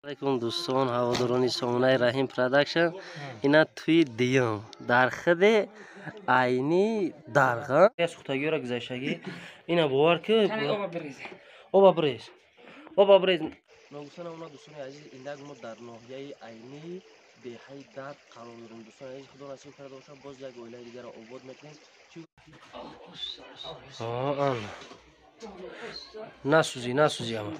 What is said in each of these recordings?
Алейкум дӯстон, ҳаводорони сомонаи Раҳим Продакшн. Ина туи дуюм дар худи Айни Дарға. Сухтагиёра гузаштагӣ. Ина бовар ки оба бирез. Оба бирез. Ногуфта намонад, дӯстони азиз, индак мо дар ноҳияи Айни деҳаи Дард қарор дорем. Дӯстони азиз, худо насиб карда бошад, боз як оилаи дигарро обод мекунем. Насӯзӣ, насӯзӣ ама.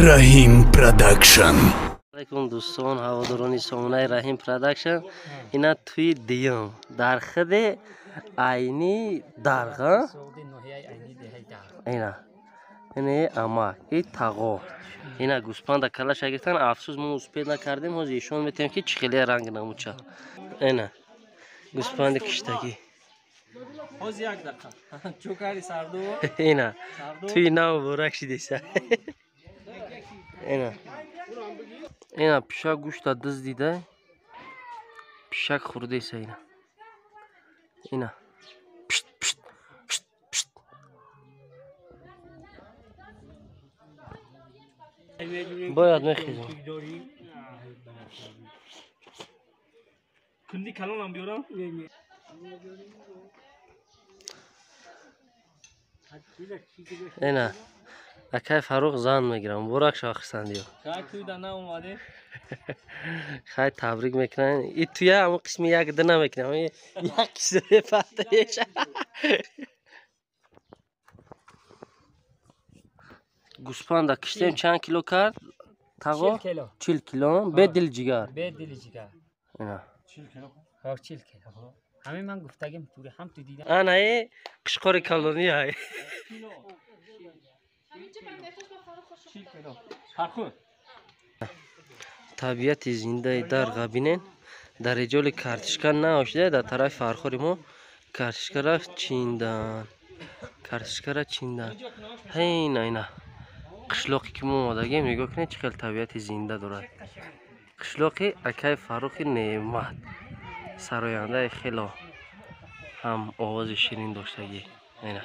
Раҳим Продакшн. Алейкум дӯстон, ҳаводорони сомонаи Раҳим Продакшн. Ина туи дуюм дар худи Айни Дарға. Ина ина амак, и тағо. Ина гӯспанда калаша гирифтан. Афсӯс, мо успед накардем. Ҳозир ишон метавем, ки чӣ хеле ранг намуча. Ина гӯспанди киштагӣ. Ҳозир як дақиқа. Чӯ карди сарду? Ина туи нав муборак шидеса. Ина ина пишак гӯшта дуздида, пишак хӯрдеса. Ина ина пишт пишт пишт пишт. Бояд мехезем. Кунди калонам биёрам? Ина акай Фаррух зан мегирам. Муборак шава, хурсандиё. Хай, табрик мекунам. И туя ҳамон қисми як ду намекунам, як қисми пахтаеша. Гӯспанда киштем, чанд кило кард тағо? 40 кило. Бе дил ҷигар. Бе дили ҷигар. Ина 40 кило. Ҳамин ман гуфтагим тури ҳам ту дидам. Ана э қишқори калони ай. Табиати зиндаи Дарға бинен. Дар эҷоли картишка наошида, дар тарафи Фархори мо картишкара чиндан. Картишкара чиндан. Ҳейна ина қишлоқе ки мо омадагем, нигоҳ кунед, чӣ хел табиати зинда дорад. Қишлоқи акай Фаррухи Неъмат, сарояндаи хело ҳам овози ширин доштагӣ. Ина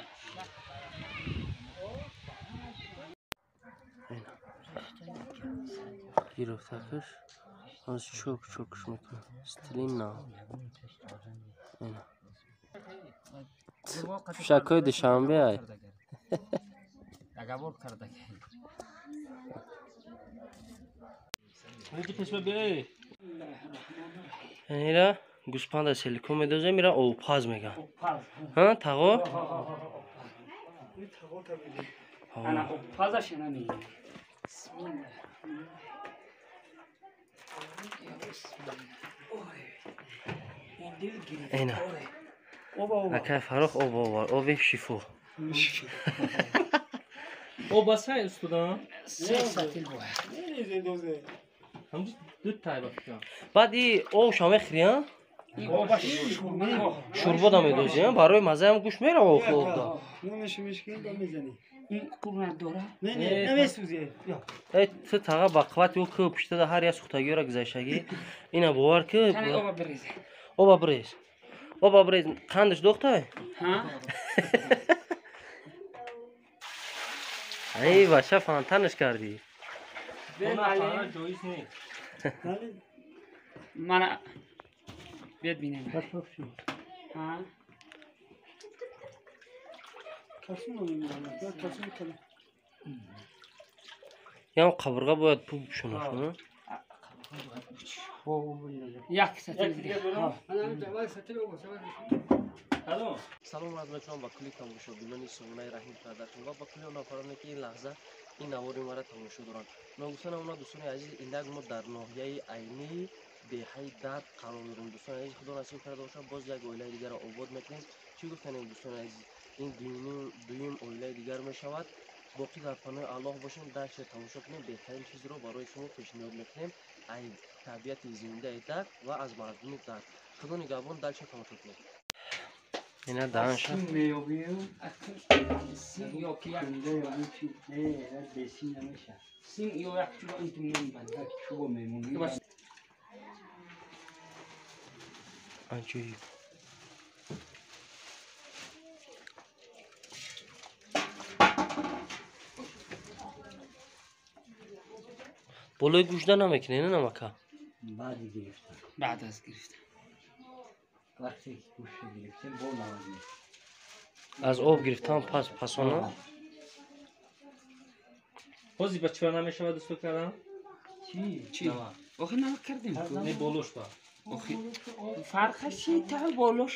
гирифтакаш аз чок чокш мекунад. Стили нав. Ина пушакҳои Душанбе ай. Договор карда. Ира гӯспанда селикон медозем, ира обпаз меган. Ҳа, тағо? Ана обпазаш ина ми. Ина акай Фаррух об овар, оби шифо. Об басай устуда? Се сатил бояд. Ҳамҷи ду тайба фикрам. Баъд и обша мехӯри, а? Шурбо. Шурбо да медозӣ, а? Барои мазаам гӯшт мерава охи обда. Ин кур надора. Э, ту таға ба қуввати ӯ ки пуштада ҳар як сухтагиёра гузаштагӣ. Ина бовар ки Оба бирез. Оба бирез. Оба бирез. Қандаш дохтай? Ҳа? Ай бача, фонтанаш кардӣ. Ҷоиз нест. Мана биёд бинем. Ҳа? Ям қабырға бояд пул пӯшонаш. Як сатил дига. Салом арз мекунам ба кулли тамошобинони сомонаи Раҳим Продакшн ва ба кулли он нафароне, ки ин лаҳза ин навори маро тамошо доранд. Ногуфта намонад, дӯстони азиз, индак мо дар ноҳияи Айни деҳаи Дард қарор дорем. Дӯстони азиз, худо насиб карда бошад, боз як оилаи дигарро обод мекунем. Чӣ гуфтанем, дӯстони азиз? Ин дуюм оилаи дигар мешавад. Боқӣ дар паноҳи Аллоҳ бошем, дарше тамошо кунем, беҳтарин чизро барои шумо пешниҳод мекунем. Ай табиати зиндаи дар ва аз мардуми дар. Худо нигаҳбон, дальше тамошо кунем. Ина даҳанша. Аҷоиб. Болои гӯшта намекунед, не намака? Баъди гирифтан. Баъд аз гирифтан. Вақте ки гӯшта гирифтем, бо намак. Аз об гирифтан пас пасона? Ҳозир ба чиро намешавад дӯсто кардан? Чӣ? Чӣ? Охи намак кардем. Не болош ба. Охи фарқаш чи та болош?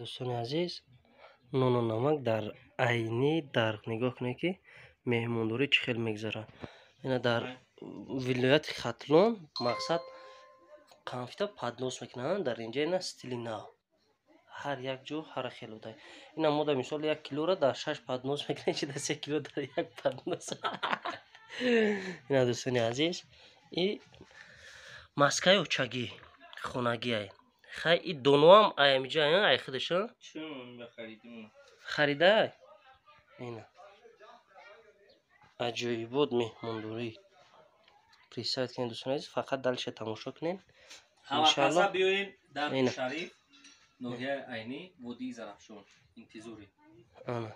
Дӯстони азиз, нону намак дар айни дар нигоҳ кунед ки меҳмондорӣ чӣ хел мегузарад. Ина дар вилояти Хатлон мақсад конфета поднос мекунанд, дар инҷа ина стили нав. Ҳар як ҷо ҳар хел буда. Ина мо дар мисол 1 килора дар 6 поднос мекунем, чи дар 3 кило дар 1 поднос. Ина дӯстони азиз, и маскаи очагӣ хонагиай. Хай и доноам ай амиҷа, ай худаш, а? Харидай? Ина. Аҷоибот меҳмондорӣ. Представить кунед дӯстони азиз, фақат дальше тамошо кунед. Ҳамакаса биёем дар Шариф, ноҳияи Айнӣ, водии Зарафшон. Интизорӣ. Ана.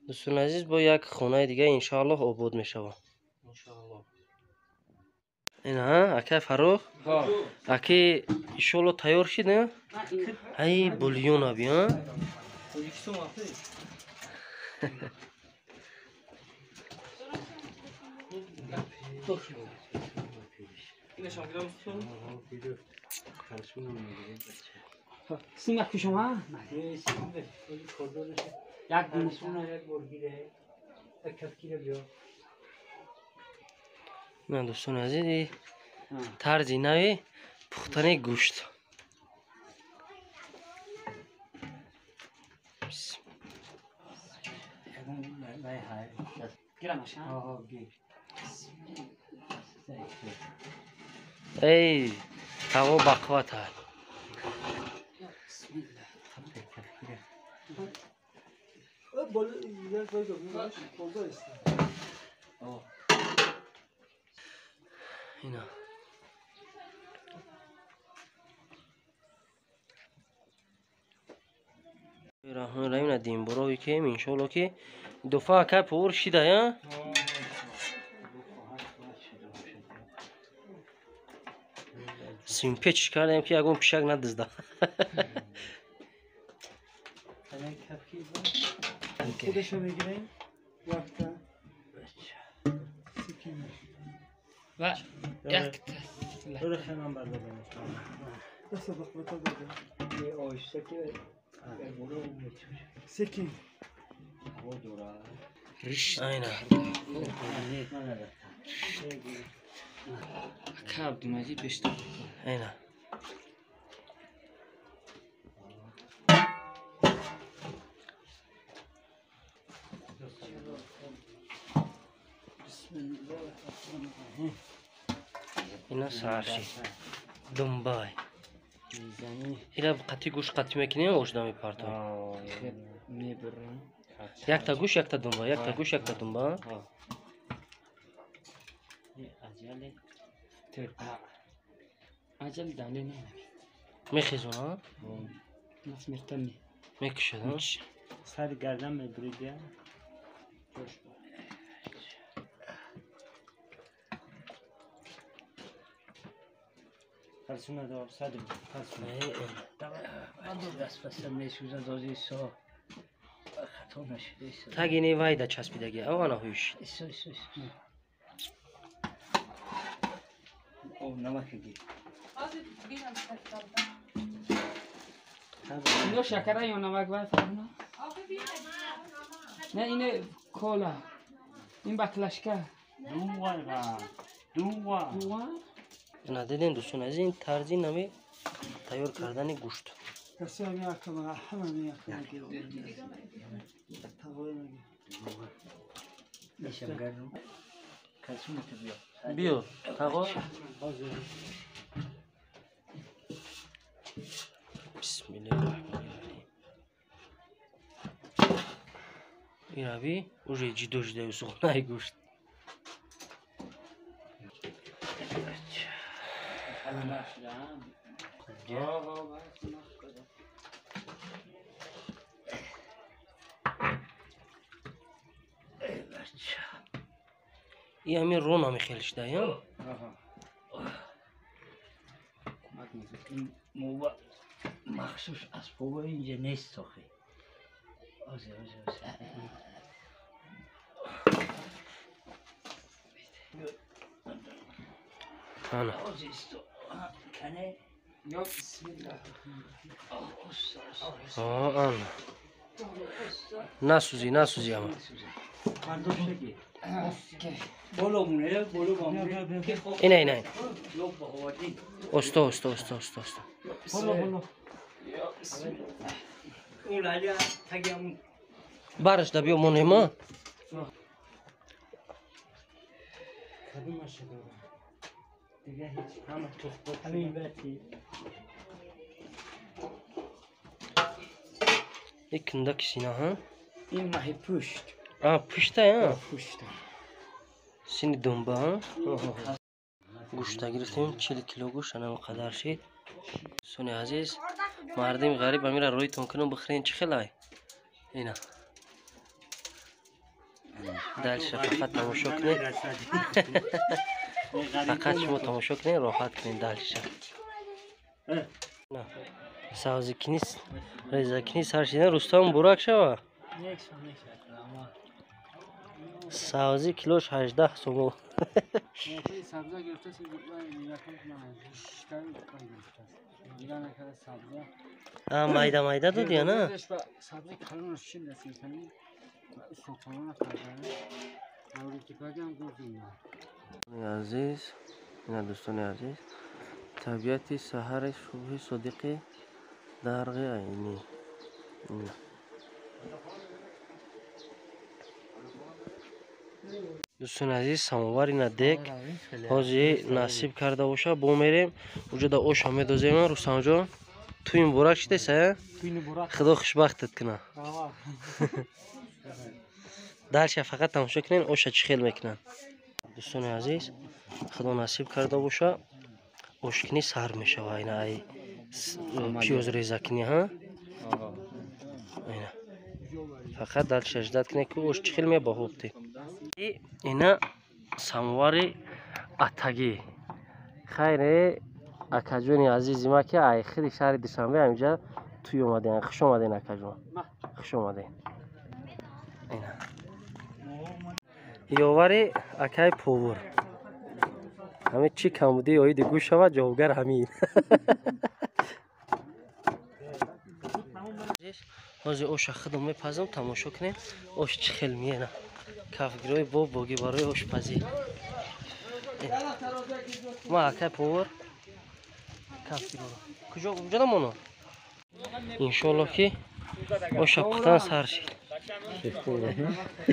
Дӯстони азиз, бо як хонаи дига иншоаллоҳ обод мешавад. Иншоаллоҳ. Ина, акай Фаррух? Аки иншоаллоҳ тайёр шид, не? Ай бульон аби, а? Тоҷикистон вақте? سیم که شما؟ یک دونه نه دوستان عزیز، тарзи нави пухтани гӯшт. Эй, ҳаво бақувват ҳаст. Ина. Раҳмон раҳим на димбурои ки иншоалло ки дуфа акай пур шида, я? Симпеч кардем ки ягон пишак надизда. Худашо мегирем якта. Ва якта. Секин. Айна. Ака Абдумаҷид бештар. Айна. Ина сарши. Думбай. Ира қатӣ гӯшт қатӣ мекунем, ошда мепартоем. Мебурам. Якта гӯшт, якта думба, якта гӯшт, якта думба. Аҷал давле намеби. Мехезона? Нафс мертами. Мекушад, а? Сари гардан мебурид, я? Фарсуна дор, сад фарсуна. Тагини вайда часпидаги, авана ҳуш. Ино шакара ё намак вай фарна? Не, ине кола. Ин баклашка. Дува. Дува? Ина дидем дӯстони азиз, ин тарзи нави тайёр кардани гӯшт. Биё, тағо. Бисмиллаҳир-раҳмонир-раҳим. Ираби уже ҷидо шуда сухнаи гӯшт. И ҳамин рон ҳами хел шуда, я? Махсус асбоба инҷа нест сохи. Озе, озе, озе. Ана. Ана. Насӯзӣ, насӯзӣ ама. Ина, ина. Оста, оста, оста, оста, оста. Бараш да биё монема. Ин кунда кисина, ҳа? Ин маҳи пушт. А, пушта, я? Пушта. Сини думба, ҳа? Гӯшта гирифтем, 40 кило гӯшт, ана қадар шид. Дӯстони азиз, мардими ғариб амира рӯйтон кунам бихӯрен чӣ хелай? Ина. Дальше фақат тамошо кунед. Фақат шумо тамошо кунед, роҳат кунед дальше. Савзикини, резакини сар шидан Рустам бурак шава. Савзи килош 18 сомон. Майда майда додия на? Азиз, ина дӯстони азиз, табиати саҳари субҳи содиқи дарғи айнӣ. Дӯстони азиз, самовар ина дек ҳозир насиб карда боша, бо мерем уҷода оша медозем. Рустамҷон, туи муборак шидеса? Худо хушбахтат куна. Дальше фақат тамошо кунед, оша чӣ хел мекунанд. Дӯстони азиз, худо насиб карда боша, ошкунӣ сар мешава. Ина ай пиёзрезакунӣ, ҳа? Ина фақат дальше ждат кунед, ки ош чӣ хел мебаҳобте. Ина самовари атагӣ. Хайре, акаҷони азизи ма, ки ай хири шаҳри Душанбе ҳаминҷа туй омадем. Хуш омаден, акаҷон, хуш омаден. Ина ёвари акай повур. Ҳамин чӣ камбудии оиди гӯш шавад, ҷавобгар ҳамин. Ҳозир оша худам мепазам, тамошо кунем ош чӣ хел меена. Кафгирҳои бо богӣ барои ошпазӣ. Ма акай повур кафгирҳоро куҷо куҷода моно? Иншоаллоҳ ки оша пухтан сар шид.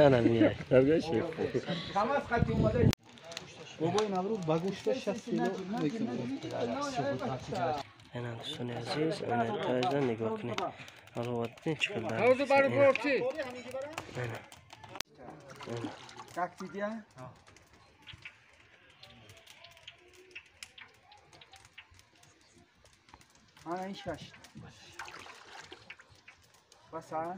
Ана меяй. Ана дӯстони азиз, ана таҷда нигоҳ кунед. Алова дидем чӣ хел дар. Ана. Как тебе? Ана ин шаш. Бас, а?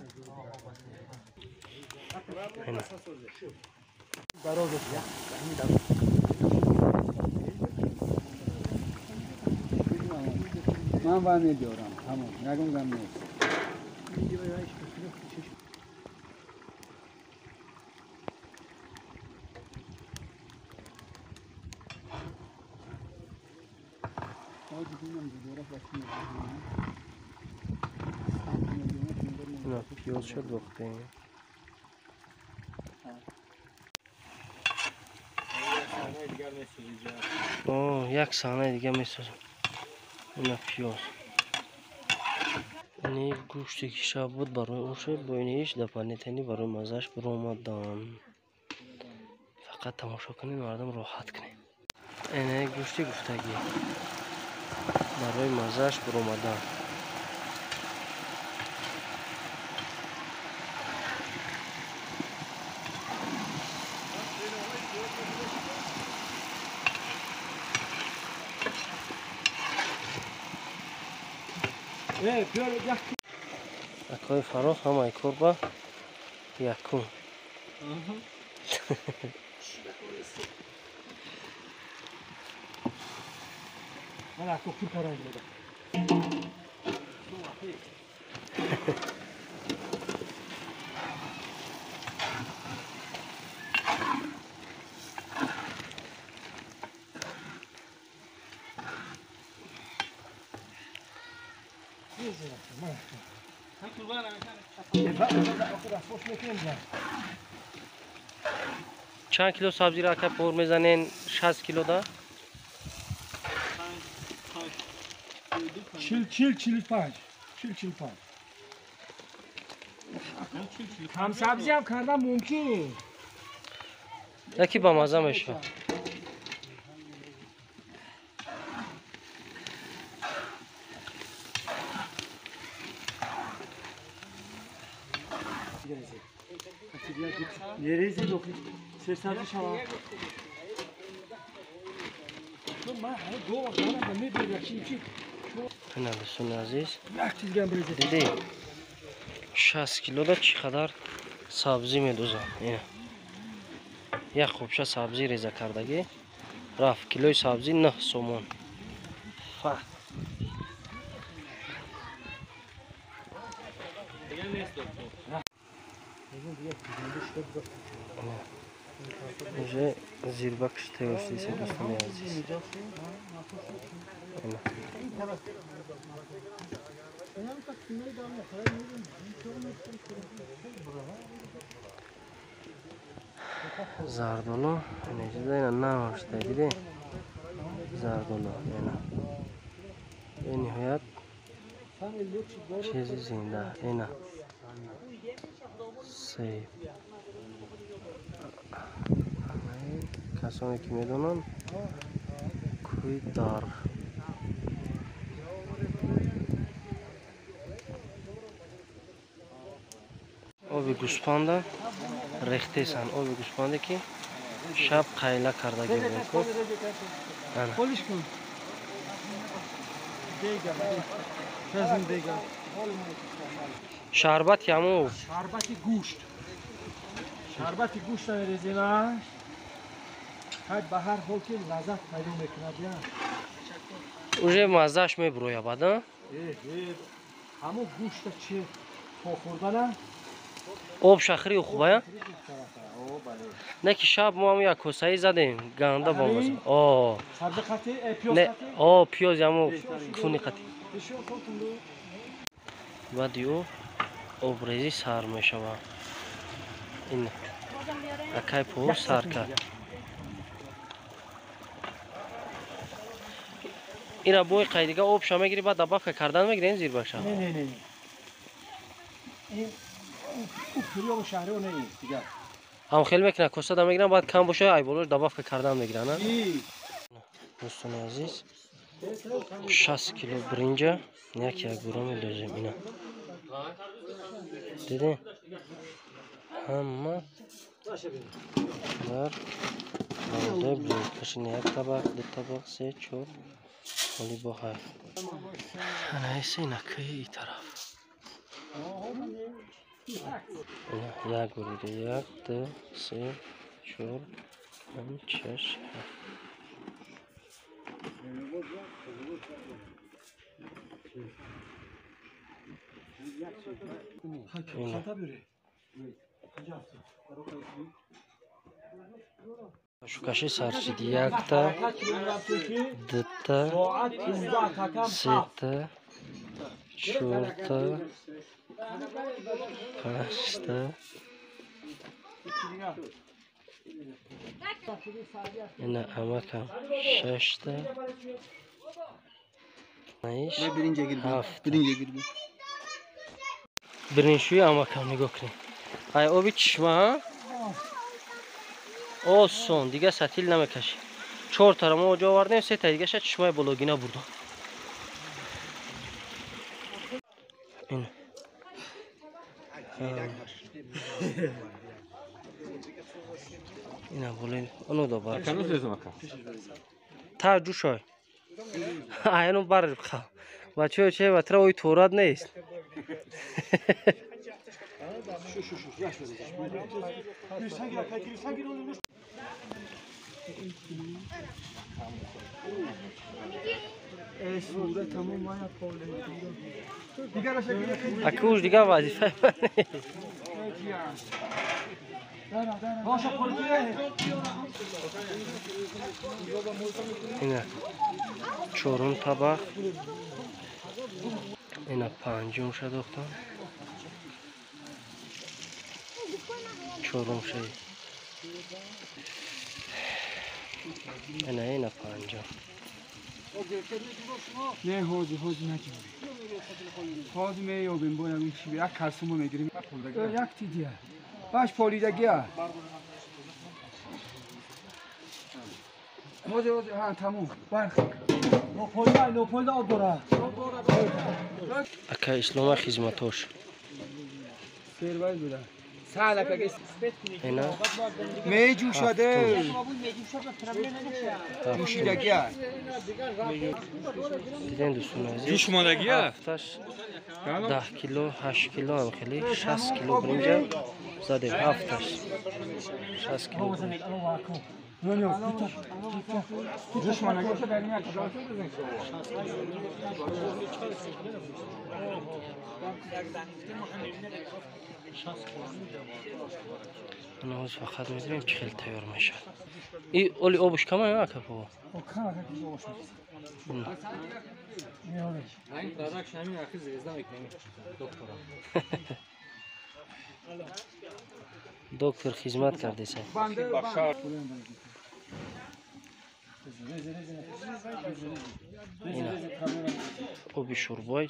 Ман ва мебиёрам, тамом, ягон гам нест. Пиёзшо духтем. Як саҳнаи дига месозам. Ина пиёз. Ини гӯште ки шаб буд барои оше, бо иниш дополнительный барои маззаш биромадан. Фақат тамошо кунед, мардум роҳат кунед. Ина гӯшти гуфтагӣ барои маззаш биромадан. Акои Фарох ҳамаи корба якум. Чанд кило сабзиро ака пор мезанен? 60 кило да? 40-45. 40-45. Кам сабзӣ ҳам кардан мумкин. Яки ба маза мешавад. Ина дӯстони азиз, дидӣ 60 килода чӣ қадар сабзӣ медозам. Ина як хубша сабзӣ реза кардагӣ рафт. Килои сабзӣ 9 сомон. Фа уже зирбакш тайёр шудиса дӯстони азиз. Зардолу ина навошта диде зардолу ина бениҳоят чизи зинда ина себ. Касоне ки медонанд кӯи дар оби гӯспанда рехтесан, оби гӯспанде ки шаб қайла карда гирдем. Шарбати ҳаму шарбати гӯшт, шарбати гӯшт мереземаш. Ба ҳар ҳол ки лаззат пайдо мекунад, уже маззаш мебурояд баъд. Ҳамун гӯшта чи то хӯрдана об шахри хубая? Не ки шаб мо ҳам як косаи задем, ганда бомаза. Не, о пиёз ҳаму куни қати. Баъди ӯ обрезӣ сар мешавад. Ин акай пӯр сар кард. Ира бой қайдига обша мегири, баъд добавка кардан мегирен зирбаша? Не, не, не. Ин пюре шаҳрио не дигар. Ҳам хел мекунад, косада мегиран, баъд кам боша айболош добавка кардан мегиран. Дӯстони азиз, 60 кило бринҷа як як гура медозем. Ина дидем ҳама дар мавзӯи бринҷкашина як табақ, ду табақ, се, чор, ҳоли бо ҳай. Анаиса инакаи и тараф. Як гурида, як, ду, се, чор, панҷ, шаш, ҳафт. Шукаши саршид якта, дута, сета, чорта, панҷта, ина амакам шашта, ҳафт. Бириншӯи амакам нигоҳ кунед. Ай оби чишма осон, дига сатил намекашӣ. 4 тара мо оҷо овардем, 3 та дигаша чишмаи бологина бурдам. Ин. Ина болои оно до бар. Та ҷӯшой. Айну бар бачаҳо че ватра ой торат нест. Акуш дигар вазифаи ман нест. Ина чорум табақ, ина панҷум шадохтам, чорум шаи, ина панҷум. Не ҳозир ҳозир накунем. Ҳозир меёбем бо ягон чи як калсумо мегирем. Як тидия. Баш полидагия. Ҳозир ҳозир ҳа тамом. Барх. Лополда лополда об дора. Ака ислома хизматош. Сервай буда. Ина меҷӯшаде. Ҷӯшидагия. Диден дӯстони азиз. Ҷӯшмондагия? Ҳафташ 10 кило, 8 кило ҳам хеле 60 кило биринҷа задем ҳафташ. 60 кило. Ҳоз фақат медонем чӣ хел тайёр мешавад. И оли обуш кама ё ака бобо? Доктор хизмат кардеса. Ина оби шӯрбой.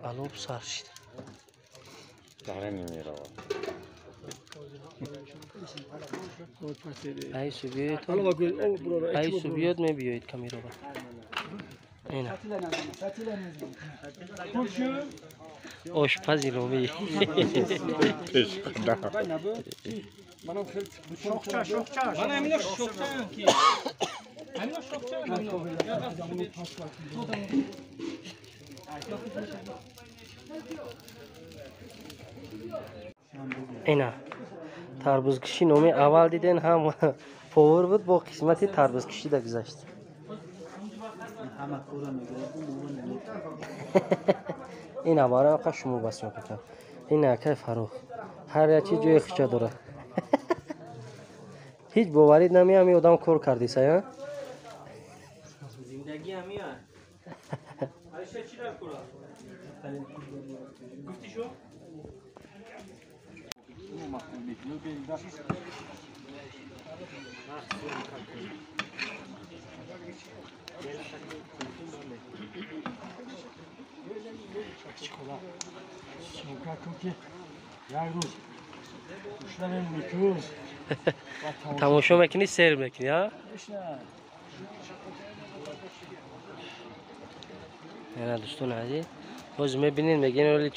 Алоб сар шид. Ай субиёд мебиёед камероба. Ина ошпази ромӣ. Ина тарбузкишӣ номи аввал диден ҳам повар буд, бо қисмати тарбузкишида гузашт. Ина барои ака шумо бас мекунам. Ина акай Фаррух ҳар як чиз ҷои хушча дорад. Ҳеҷ боварид намеам ин одам кор кардиса, я? Зиндагӣ ҳамия. Алиша чӣ дар кора? Гуфтӣ шо? Тамошо мекунӣ, сер мекунӣ, а? Ина дӯстони азиз, боз мебинед, мегӯянд оли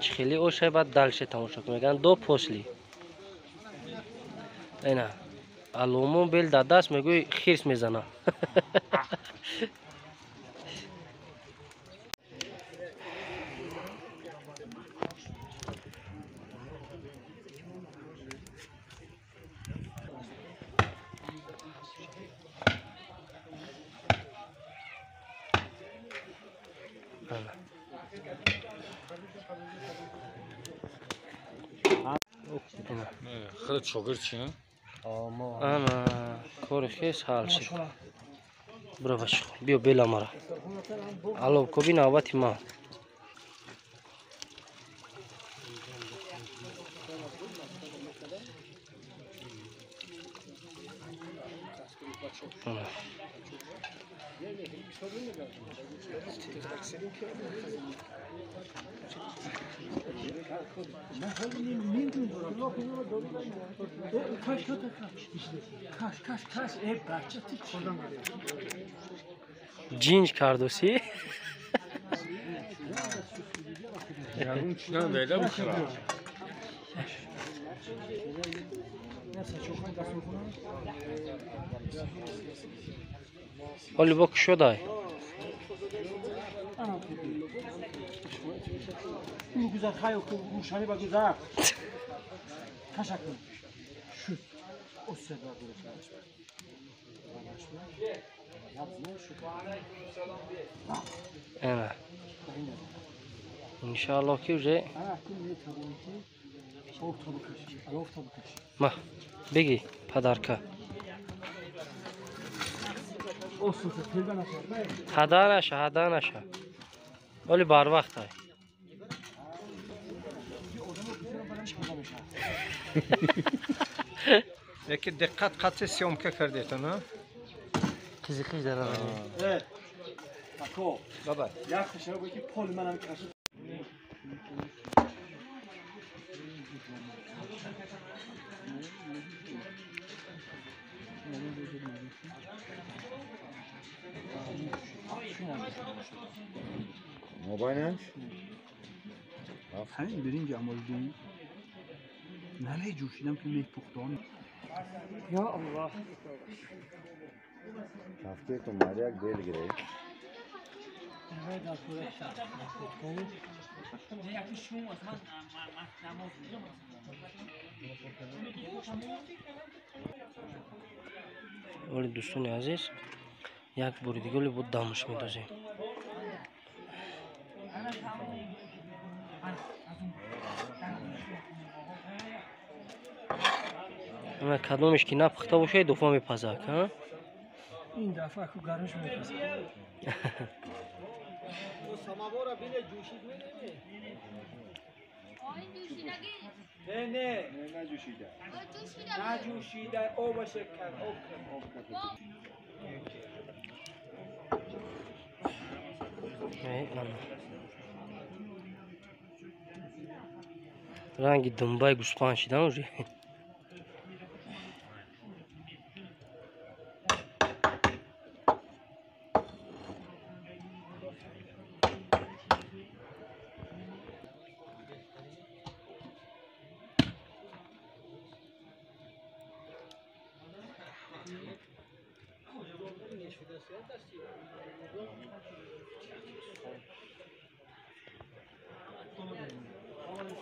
чӣ хели ошай, баъд дальше тамошо кун, мегӯянд до после. Ина аломон бел дар даст, мегӯй хирс мезана. Хеле шогирд чи? Ана кори хес ҳал шид. Бура бачи, биё бела мара. Алло, коби навбати ман. Ҷинҷ кардоси? Ҳоли бо кушодай. Ана. Иншааллоҳ ки уже ма беги падарка. Ҳада наша, ҳада наша. Оли барвақт ай. Яки диққат қатъи съёмка кардетон, а? Қизиқиш дарад. Ако, баба, як хушро ки пол манам кашид. Мобайнаш? Ҳамин биринҷ амолидин. Намеҷӯшидам ки мепухтон. Я Аллоҳ. Кафте ту маряк бел гирей. Оли дӯстони азиз, як бори дига оли бо дамш медозем. Ана кадомеш ки напухта бошад, дуфа мепазак, а? Ин дафъа ку гармиш мепазад. Самовара бине ҷӯшид менеме? Не, не, наҷӯшида. Наҷӯшида, обаше кард, об кард. Ранги думбаи гӯспанд шидан уже.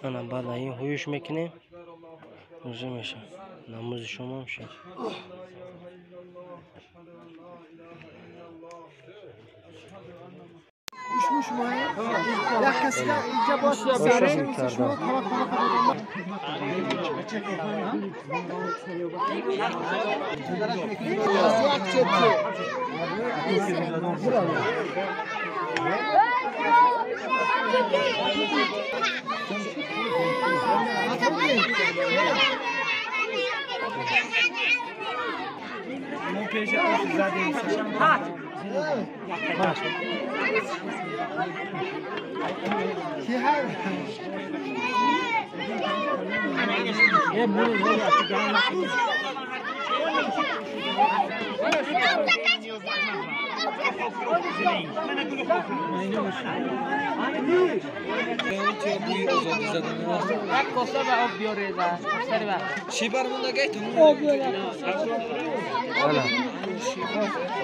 Ана баъд ин ҳуюш мекунем, уже меша. Намози шомам шед.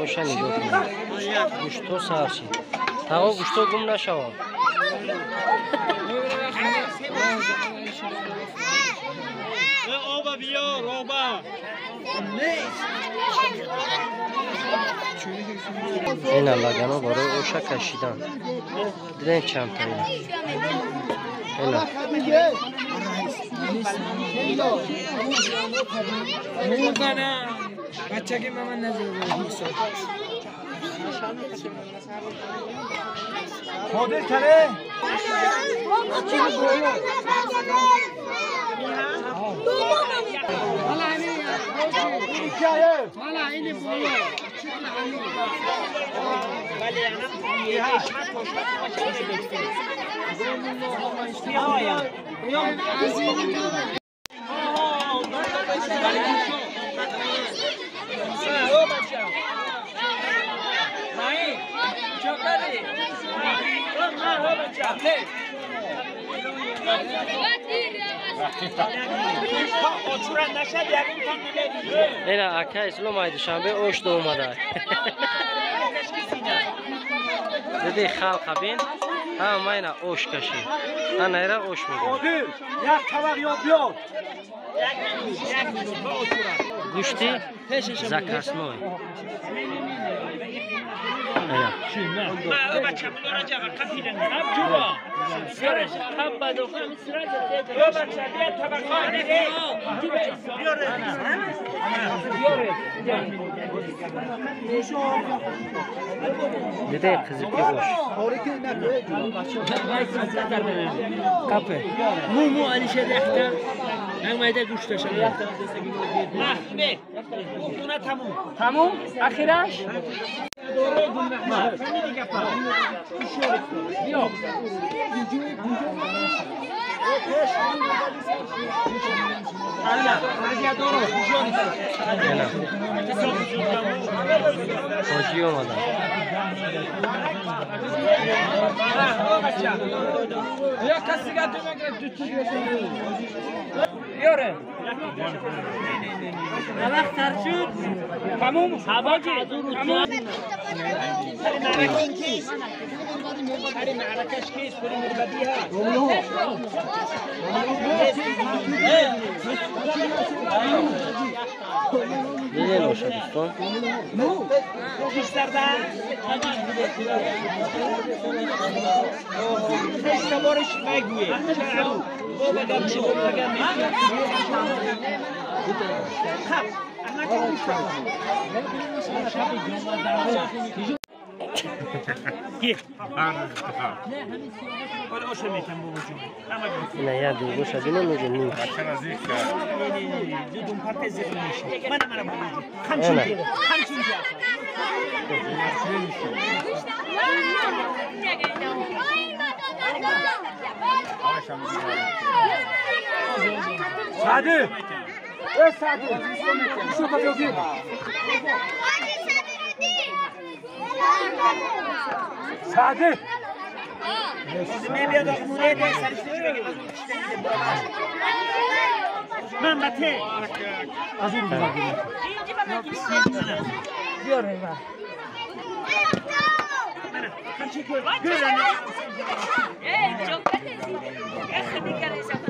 Оша нигоҳ кунед. Гӯшто сар шид. Таго гӯшто гум нашавад. Ина лагано барои оша кашидан. Дидем чандта ина. Ина. Ина ака Ислом ай Душанбе ош до омада. Диди халқа бин, ҳама ина ош каши. Ана ира ош мегӯяд. Одил, як табақ ё биёр. Гӯшти закасной. Ина. Диде қизиқи ош. Капе. Му Алишер яхта. Намайда гӯшташа. Тамом? Ахираш? Ина. Ҳоҷӣ омада. Диден оша дӯстон. Ина як дугоша бинем уже ним. Ина. Сади! Э, Сади! Шо кардӣ? Сади!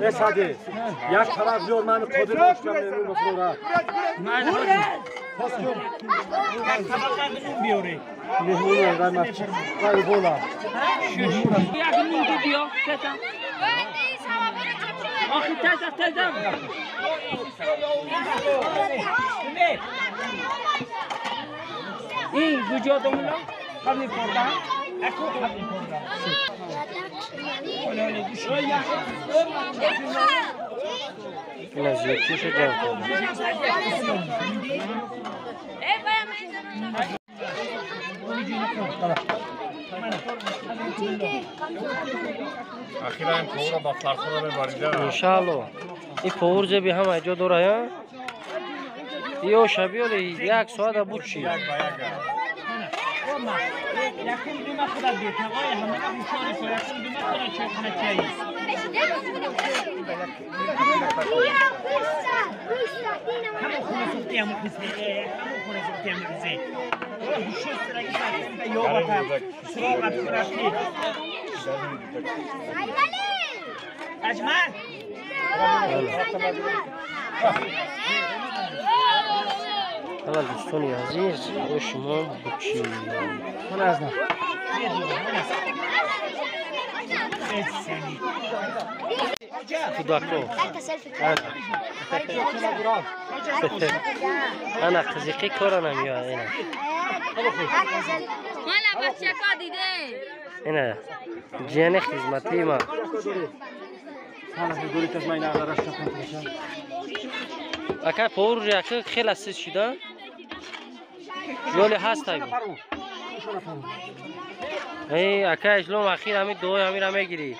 Э, Сади! Як табақ биёр, ман қодир доштам меҳмон бихӯра. Меҳмон вай масҷид, вай бола. Ина зиёдтиша ҷамъ кардам. Ахиран повара ба Фархора мебарида. Иншаалло. Ин повар зеби ҳама ҷо дора, я? Ё шабиёли як соата буд чи? Як ба як. Ҳала дӯстони азиз, бо шумо бучи. Кӯдако. Ана қизиқӣ кора намеояд ина. Ина ҷияни хизматии ма. Акай повар уже ака хела сиз шуда. Ёли ҳастай. Эй, акай ислом ахир ҳамин дуои ҳамира мегирӣ.